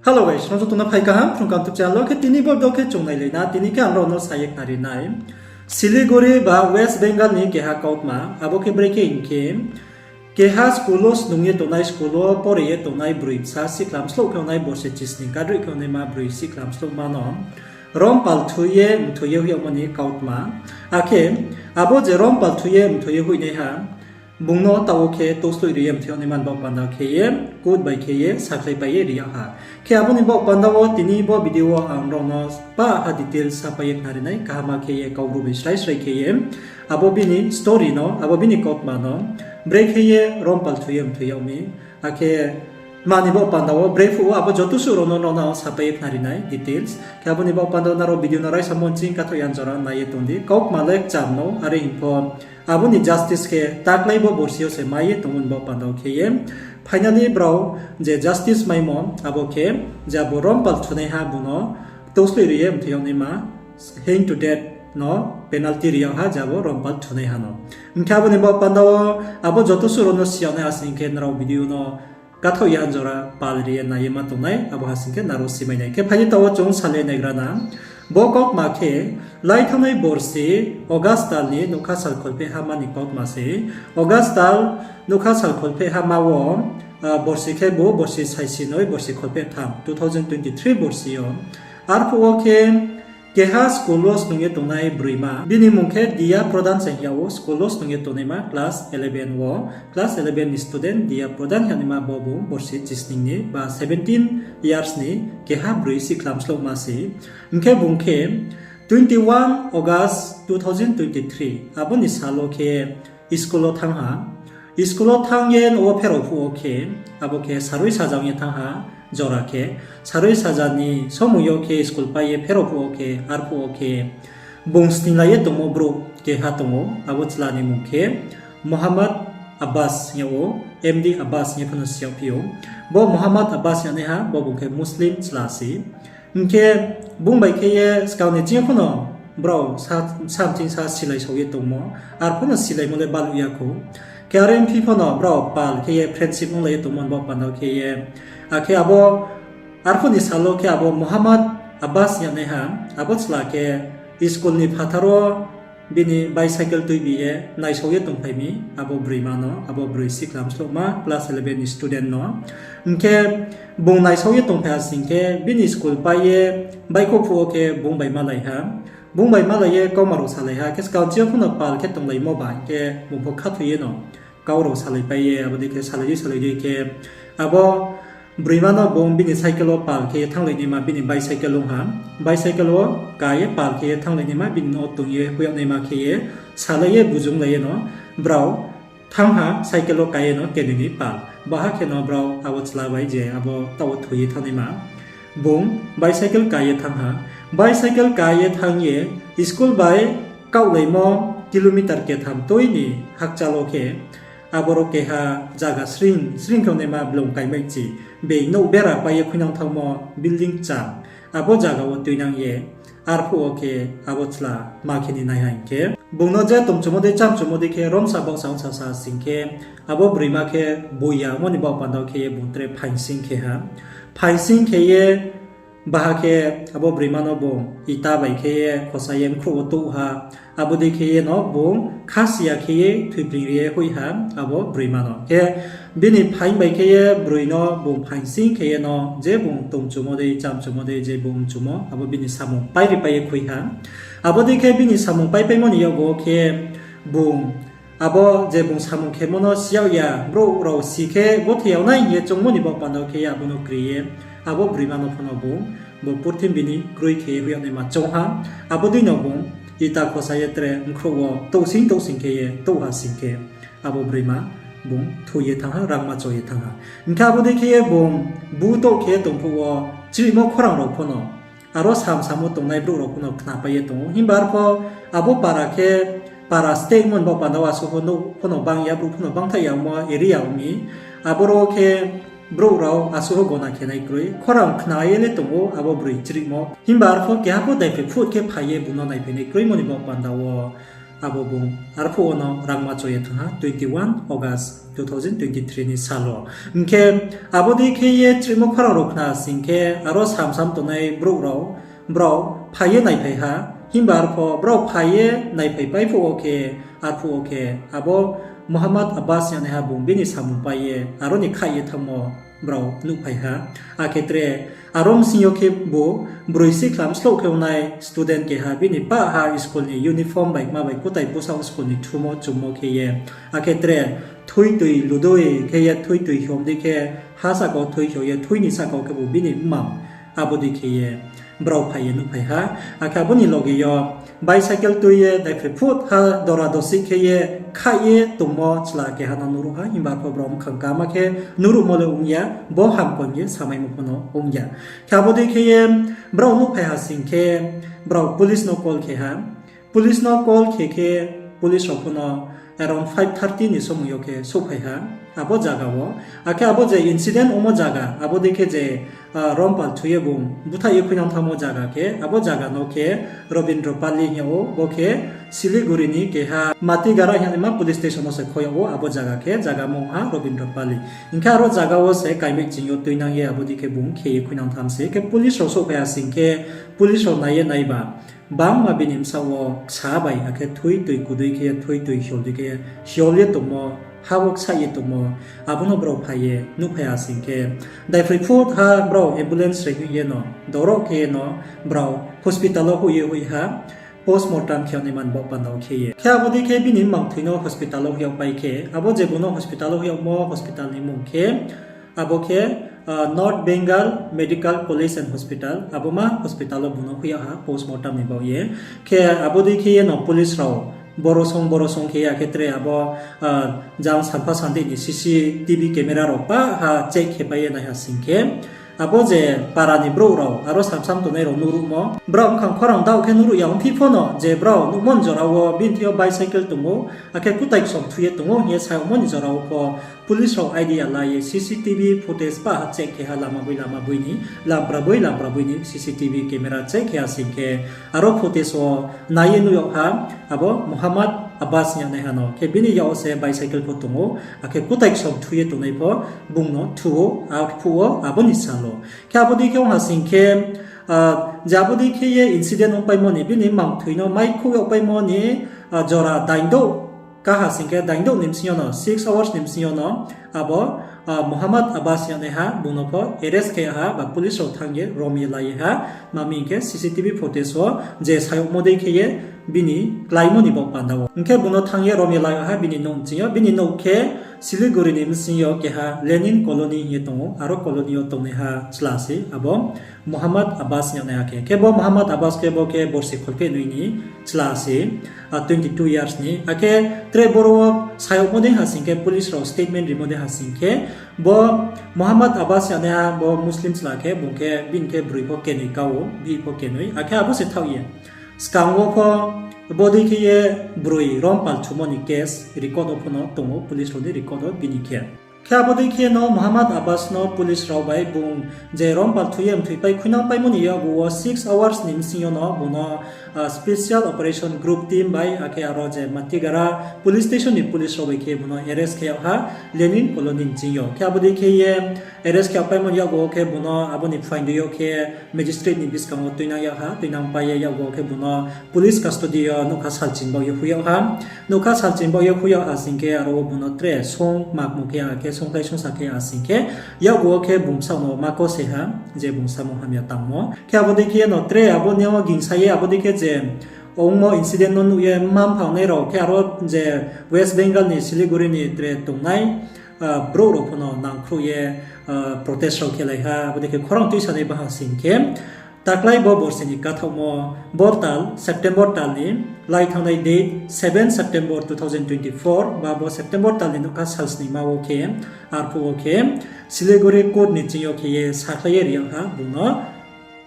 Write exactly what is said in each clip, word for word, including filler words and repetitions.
Hello guys, nrao joto no phai kaham Phrung Kaham YouTube channel wo. Khe tini bo video khe chung nailai na, tini khe ang nrao no sa ye khnari nai Siliguri ba West Bengal ni keha kautma, abo khe brekhe hing khe, keha school wo snung ye tongnai, school wo pore ye tongnai broi bsa sikhla mslouh khe ongnai, borsi chisning kadroih khe ongnaima broi sikhla mslouhma no rom pal thu ye mthoi ye hoih yagmo ni kautma. Akhe abo je rom pal thu ye mthoi ye hoihnaiha, bung no taoh wo khe tousloih ri ye mthoi yagnaima ni baoh panda khe ye, court bai khe ye sakhlaipai ye ri yag ha. Khe abo ni baoh panda wo tini bo video wo ang nrao no pah ha detail sapai ye khnari nai, kaham khe ye kau bru bai srai srai khe ye, abo bini story no, abo bini kautma no, brekhe ye rom pal thu ye mthoi yag mi, akhe tma ni baoh panda wo, brephuh wo, abo joto suh rao no nrao no sapai ye khnari nai details. Khe abo ni baoh panda wo nrao video no raisa monching kathoh yan jora nai ye tong di. Kautma le kcham no, are hing pho abo ni justice khe taklái bo borsi yo se mai ye tongmo ni baoh panda wo khe ye, finally brao je justice maimo, abo khe je abo rom pal thunaiha bung no tousloih ri ye mthoi yagnaima, hanged to death no penalty ri yag ha je abo rom pal thunaiha no. Hing khe abo ni baoh panda wo abo joto suh rao no si yag nai, asing khe nrao video no kathoh yan jora pal ri ye nai ye ma tong nai, abo ha sing khe nrao si mai nai. Khe phai di, taoh wo chung salai naigra na. Bo kautma khe lai thanngnai borsi August tal ni nougkha sal kholphehhama ni kautma se. August tal nougkha sal kholphehhama wo, borsi khe bo borsi saisi noi borsi kholphehtham, two thousand twenty three borsi yo. Arphuh wo khe keha school wo snung ye tongnai broima, bini mmung khe Diya Pradhan se hing yag ou, school wo snung ye tongnaima class eleven wo, class eleven ni student Diya Pradhan hing yagnaima bo bung borsi chisning ni ba seventeen years ni keha broi sikhla mslouhma se. Hing khe bung khe twenty one August two thousand twenty three, abo ni sal wo khe school wo thanng ha. School wo thanng ye nouh wo pherao phuh wo khe, abo khe sarui saja ong ye thanng ha, jora khe. Sarui saja ni somoi yo khe school pai ye pherao phuh wo khe, arphuh wo khe bung sninglai ye tongmo brouh keha tong ou, abo chla ni mmung khe Mohammad Abbas hing yag ou, M D Abbas hing ye phano si yagphi ou. Bo Mohammad Abbas hing yagnaiha, bo bung khe Muslim chla se. Hing khe bung bai khe ye skang ni ching yo phano brao sa, samching sa silai sao ye tongmo, arphuh no silaimo le baluh ya khou. Khe are phi phano brao pal khe ye friendship onglai ye tongmo ni baoh panda khe ye. Akhe abo arphuh ni sal wo khe abo Mohammad Abbas hing yagnaiha, abo chla khe school ni phathar wo bini bicycle tuibi ye naisao ye tongphai mi abo broima no, abo broi sikhla mslouhma class eleven ni student no. Hing khe bung naisao ye tongphai ha sing khe bini school pai ye baihkhouh phuh wo khe bung bai malai ha. Bung bai malai ye kauma rao salai ha, khe skang ching yo phano pal khe tonglaimo ba hing khe bung pho khathoi ye no kau rao salaipai ye, abo dei khe salai dei salai dei khe abo broima no bung bini cycle wo pal khe ye thannglai naima, bini bicycle ong ha, bicycle wo ka ye pal khe ye thannglai naima, bini no tong ye hoih yag naima khe ye salai ye bujunglai ye no brao thanng ha, cycle wo ka ye no kenoi ni pal. Baha khe no brao abo chla bai je abo taoh wo thoi ye thanng naima, bung bicycle ka ye thanng ha. Bicycle ka ye thanng ye school bai kaohlaimo kilometer ketham tui ni hakchal wo khe, aboro keha zaga sring sring khe ongnaima blong kaimai chi, bei nouh bera pai ye khuinang thanngmo building kcham, abo zaga wo tuinang ye, arphuh wo khe abo chla ma khe ni nai ha hing khe, bung no je tongchumo dei chamchumo dei khe romsa baohsa ongsa sa sing khe, abo broima khe boiya ongmo ni baoh panda khe ye bung tre phaing sing khe ha. Phaing sing khe ye, baha khe abo broima no bung ita bai khe ye khosa ye mkhrouh wo touh ha. Abo dei khe ye no bung khasi ya khe ye thoipring ri ye hoih ha abo broima no. Khe bini phaing bai khe ye broi no bung phaing sing khe ye no je bung tongchumo dei chamchumo dei je bung mchumo, abo bini samung pairi pai ye khui ha. Abo dei khe bini samung paipaimo ni yakgu wo khe bung abo je bung samung khemo no si yag ya, brouh rao si khe bo thoi yag nai hing ye choungmo ni baoh panda khe ye abo no kri ye, abo broima no phano bung bo purthimbi ni kroi khe ye hoih yag naima choung ha. Abo dei no bung ita khosa ye tre mkhrouh wo touhsing touhsing khe ye touh ha sing khe, abo broima bung thoi ye thanng ha, rangma cho ye thanng ha. Hing khe abo dei khe ye bung bu touh khe ye tong phuh wo chrihmo khorang rao phano, aro sam sam wo tongnai brouh rao phano khnapai ye tong ou. Himba arpho abo para khe para steh hingmo ni baoh panda wo asuh pho nouh phano bang ya, brouh phano bangthaih ya ongmo area ong mi. Aboro khe brouh rao asuh pho gona khe nai kroi. Khorang khna ye le tong ou abo broi chrihmo. Himba arpho keha pho daiphroi phut khe phai ye bung no naiphai nai kroimo ni baoh panda wo Abo bung arphuh wo no rangma cho ye thanng ha twenty one August two thousand twenty three ni sal wo. Hing khe abo dei khe ye chrihmo khorang rao khna sing khe aro samsam tongnai brouh rao, brao phai ye naiphai ha. Himba arphuh brao phai ye naiphai pai phuh wo khe, arphuh wo khe abo Muhammad Abbas yag naiha bung bini samung pai ye aro ni khaih ye thanngmo brao nuhphai ha. Akhe tre aro bsing yo khebu broi sikhla mslouh khe ongnai student keha bini pah ha school ni uniform bai kma bai kutai posaoh school ni thumo chummo khe ye, akhe tre thui tui ludoi khe ye thui tui hiom dei khe ha sahka wo thui hiom ye thui ni sahka wo khebu bini mmang abo dei khe ye brao phai ye nuhphai ha. Akhe abo ni loge yo bicycle tui ye daiphroi phut ha dora dosih khe ye khaih ye tongmo chla keha no nuhruh ha, himba arphuh brao mkhang kama khe nuhruhmo le ong ya, bo hamkon ye samaimo pho no ong ya. Khe abo dei khe ye brao nuhphai ha sing khe brao police no call khe ha. Police no call khe khe police rao pho no around five thirty ni somoi yo khe souhphai ha abo zaga wo. Akhe abo je incident ongmo zaga, abo dei khe je, ah, rompal thu ye bung búthaih ye khuinang thanngmo zaga khe, abo zaga no khe Rabindrapali hing yag ou, bo khe Siliguri ni keha Matigara hing yagnaima police station no se kho yag ou, abo zaga khe zaga mung ha Rabindrapali. Hing khe aro zaga wo se kaimai ching yo tuinang ye abo dei khe bung khe ye khuinang tham se. Khe police rao souhphai ha sing khe police rao nai ye naiba, bangma bini bsaoh wo ksa bai akhe thui tui kudui khe ye thui tui hiol dei khe ye hiol ye tongmo, ha wo ksaih ye tongmo, abo no brao phai ye nuhphai ha sing khe, daiphroi phut ha brao ambulance reing ye no doroh khe ye no brao hospital wo hoih ye hoih ha, postmortem khe yag naima ni baoh panda wo khe ye. Khe abo dei khe bini mmang thoi no hospital wo hoih yag pai khe, abo je bung no hospital wo hoih yagmo hospital ni mmung khe, abo khe, ah, North Bengal Medical College and Hospital, abo ma hospital wo bung no hoih yag ha postmortem ni baoh ye. Khe abo dei khe ye no police rao borosong borosong khe ya khe tre abo, ah, jang sampha sandi ni C C T V camera rao pah ha check khe pai ye nai ha sing khe, abo je para ni brouh rao aro samsam tongnai rao nuhruhmo, brao mkhang khorang daoh khe nuhruh ya ongphi pho no je brao nuhmo ni jora wo bini thing yo bicycle tong ou, akhe kutai ksom thu ye tong ou hing ye sa yagmo ni jora wo pho police rao idea la ye C C T V footage pah ha check khe ha lama boi lama boi ni, lampra boi lampra boi ni C C T V camera check khe ha sing khe aro footage wo nai ye nuh yag ha, abo Muhammad Abbas hing yag naiha no khe bini yak wo se bicycle pho tong ou, akhe kutai ksom thu ye tongnai pho bung no thu ou, arphuh wo abo ni sal wo. Khe abo dei khe ong ha sing khe, ah, je abo dei khe ye incident ongpaimo ni, bini mmang thoi no mai khouh yagpaimo ni, ah, jora daindouh ka ha sing khe, daindouh ni bsing yo no, six hours ni bsing yo no, abo, ah, Muhammad Abbas hing yag naiha, bung no pho arrest khe ha, ba police rao thanng ye rom ye la ye ha, ma mi hing khe C C T V footage wo je sa yagmo dei khe ye bini kláimo ni baoh panda wo. Hing khe bung no thanng ye rom ye la yag ha, bini nouh bsing yo, bini nouh khe Siliguri ni bsing yo keha Lenin Colony hing ye tong ou, aro colony yo tongnaiha chla se abo Muhammad Abbas hing yag naiha khe. Khe bo Muhammad Abbas khe bo khe borsi kholpheh noi ni chla se, ah, twenty two years ni. Akhe tre boro wo sa yagmo dei ha sing khe, police rao statement rimo dei ha sing khe, bo Muhammad Abbas hing yag naiha bo Muslim chla khe, bung khe bini khe broi pho kenoi ka ou, bihih pho kenoi. Akhe abo se thaoh ye skang wo pho bo dei khe ye broi rompal thumo ni case record wo pho no tong ou, police rao ni record wo bini khe. Khe abo dei khe no Muhammad Abbas no police rao bai bung je rompal thu ye mthoipai khuinangpaimo ni yakgu wo six hours ni bsing yo no bung no, ah, Special Operation Group team bai, akhe aro je Matigara police station ni police rao bai khe bung no arrest khe yag ha Lenin Colony ni bsing yo. Khe abo dei khe ye arrest khe yagpaimo ni yakgu wo khe bung no abo ni phaing dei yo khe magistrate ni buskang wo tuinang yag ha, tuinang pai ye yakgu wo khe bung no police custody yo nougkha salching baoh ye hoih yag ha. Nougkha salching baoh ye hoih yag ha sing khe aro wo bung no tre sung makmung khe ya khe sungthai sungsa khe ya sing khe, yakgu wo khe bung bsaoh no ma kose ha, je bung samung hamya tangmo. Khe abo dei khe no tre abo ni wo gingsa ye abo dei khe je ongmo incident no nuh ye mma mpha ongnai rao khe aro je West Bengal ni Siliguri ni tre tongnai, ah, brouh rao pho no nangkhruh ye, ah, protest rao khelai ha, abo dei khe khorang tuisanai baha sing khe, taklái bo borsi ni kathaohmo bo tal, September tal ni, lai thanngnai date seven September two thousand twenty four, ba bo September tal ni nougkha salsningma wo khe, arphuh wo khe, Siliguri court ni ching yo khe ye sakhlai ye ri yag ha, bung no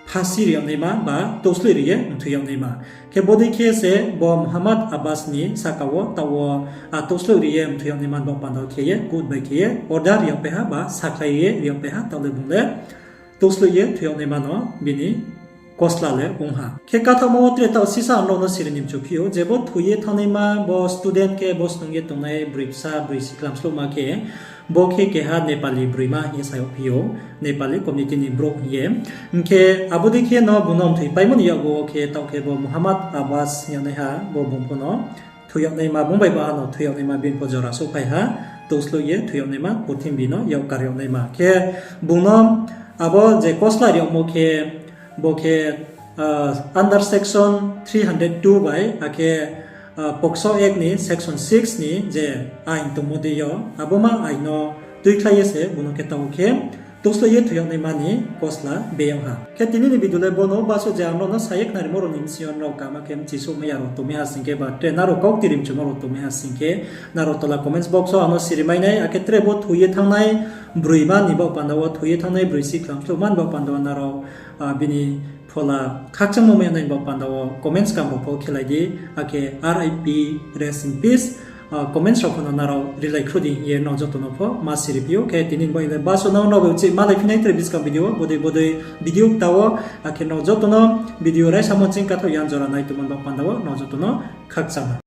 phasi ri yag naima ba touhsloih ri ye mthoi yag naima. Khe bodei khe se bo Muhammad Abbas ni sahka wo taoh wo, ah, touhsloih ri ye mthoi yag naima ni baoh panda wo khe ye court bai khe ye order ri yagpai ha ba sakhlai ye ri yagpai ha, taoh le bung le touhsloih ye thoi yag naima no bini kosla le ong ha. Khe kathaohmo wo tre taoh sisa ang nrao no siri ni mchu phi ou, je bo thoi ye thanngnaima bo student khe bo snung ye tongnai broi bsa broi sikhlam slouhma khe, bo khe keha Nepali broima hing ye sa yagphi ou, Nepali community ni brouh hing ye. Hing khe abo dei khe no bung no mthoi paimo ni yakgu wo khe taoh khe bo Muhammad Abbas hing yagnaiha bo bung pho no thoi yagnaima, bung bai baha no thoi yagnaima bini pho jora souhphai ha, touhsloih ye thoi yagnaima, purthimbi no yak kar yagnaima. Khe bung no abo je kosla ri yagmo khe, bo khe under section three hundred two bai, akhe POCSO Act ni section six ni je ain tongmo dei yo, abo ma ain no tuikhlai ye se bung no khe taoh khe touhsloih ye thoi yagnaima ni kosla be yag ha. Khe tini ni video le bo no, basuh je ang nrao no sa ye khnarimo rao ni bsing yo nrao kaham khe mchisouhmai ya rao tongmai ha sing khe, ba tre nrao kaukti rimchumo rao tongmai ha sing khe, nrao tola comments box wo ang no siri mai nai, akhe tre bo thoi ye thanngnai broima ni baoh panda wo, thoi ye thanngnai broi sikhlam slouhma ni baoh panda wo nrao bini phola khakchangmo mai ya nai ni baoh panda wo comments kaham rao pho khelai di, akhe R I P, rest in peace comments rao pho no nrao rilai khruh di hing ye nrao joto no pho ma siri phi ou. Khe tini ni baoh le basuh no, nrao bai uchih malai phi nai tre buskang video wo, bodei bodei video kta wo, akhe nrao joto no video raisamo ching kathaoh yan jora nai tongmo ni baoh panda wo nrao joto no khakchang ha.